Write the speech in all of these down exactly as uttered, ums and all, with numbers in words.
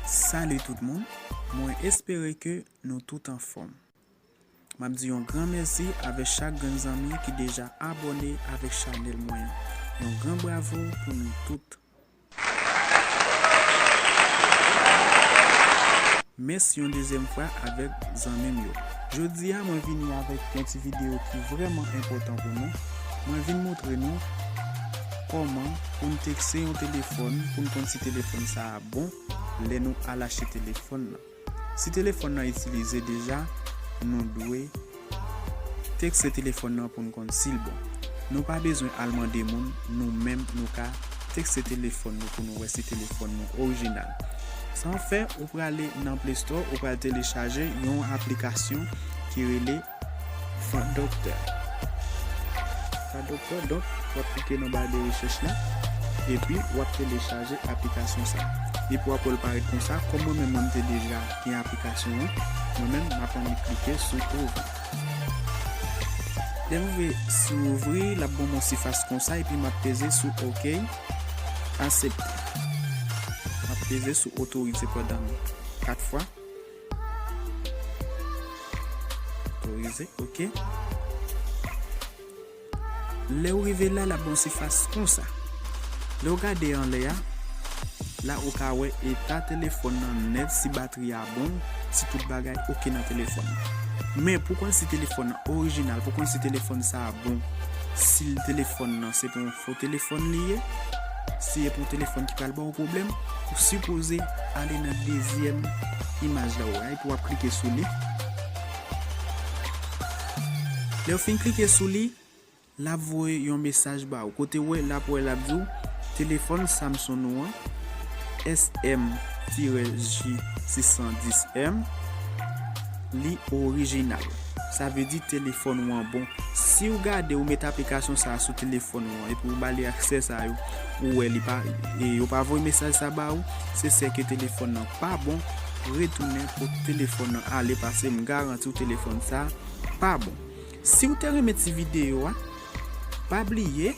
Salut tout moun, mwen espere ke nou tout anfòm. M ap di yon gran mèsi avèk chak grenn zanmi ki deja abòne avèk chanèl mwen an. Yon gran bravo pou nou tout. Mèsi yon dezyèm fwa avèk zanmi m yo. Jodi a, mwen vini avèk yon ti videyo ki vrèman enpòtan pou nou. Mwen vin montre nou kòman pou n tekste yon telefòn, pou n konn si telefòn sa a bon lè nou al achte telefòn nan. Si telefòn nan itilize deja, nou dwe tekste telefòn nan pou n konn si l bon. Nou pa bezwen al mande moun, nou menm nou ka tekste telefòn nou pou nou wè si telefòn nou orijinal. San fè, ou prale nan Play Store, ou pral telechaje yon aplikasyon ki rele Fat Doctor. Fat Doctor, donk, w ap klike nan ba de rechèch la, epi w ap telechaje aplikasyon sa. Epi w ap wè l parèt konsa, kòm mwen menm mwen te deja gen aplikasyon an, mwen menm m ap annik klike sou ouvri. Lè m rive sou ouvri, l ap ban m yon sifas konsa, epi m ap peze sou OK, aksepte. M ap peze sou otorize pandan kat fwa. Otorize, OK. Lè w rive la, l ap ba w sifas konsa. Lè w gade anlè a, la ou ka wè eta telefòn nan nèt, si batri a bon, si tout bagay oke nan telefòn nan. Men pou konn si telefòn nan orijinal, pou konn si telefòn sa a bon, si telefòn nan se pa yon fo telefòn li ye, si e pa yon telefòn ki pral ba w pwoblèm, ou sipoze ale nan dezyèm imaj la ou wè, epi w ap klike sou li. Lè w fin klike sou li, l ap voye yon mesaj ba ou. Kote w wè, l ap wè, l ap di w, telefòn Samsung ou an, S M tirè J sis san dis M, li orijinal. Sa vle di telefòn ou an bon. Si w gade, ou met aplikasyon sa a sou telefòn ou an, epi w ba li aksè sa yo, ou wè li pa, e yo pa voye mesaj sa ba ou, se sè ke telefòn nan pa bon, retounen pou telefòn nan ale, paske m garanti w telefòn sa pa bon. Si w te renmen ti videyo a, pa bliye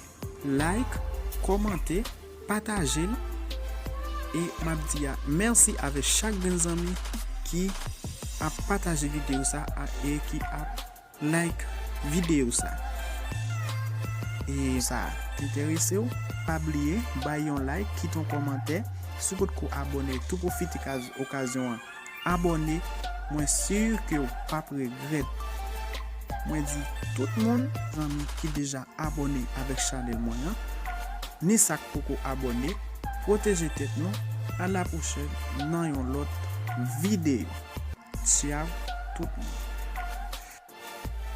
like, kòmante, pataje l. E m ap di a mèsi avèk chak grenn zanmi ki ap pataje videyo sa a e ki ap like videyo sa. E sa enterese w, pa bliye bay yon like, kite yon kòmantè. Si w potko abòne, tou pwofite kaz-, okazyon an abòne, mwen si ke w p ap regrèt. Mwen di tout moun, zanmi ki deja abòne avèk chanèl mwen an, ni sa k poko abòne, pwoteje tèt nou, a la pwochèn nan yon lòt videyo. Tchaw tout moun.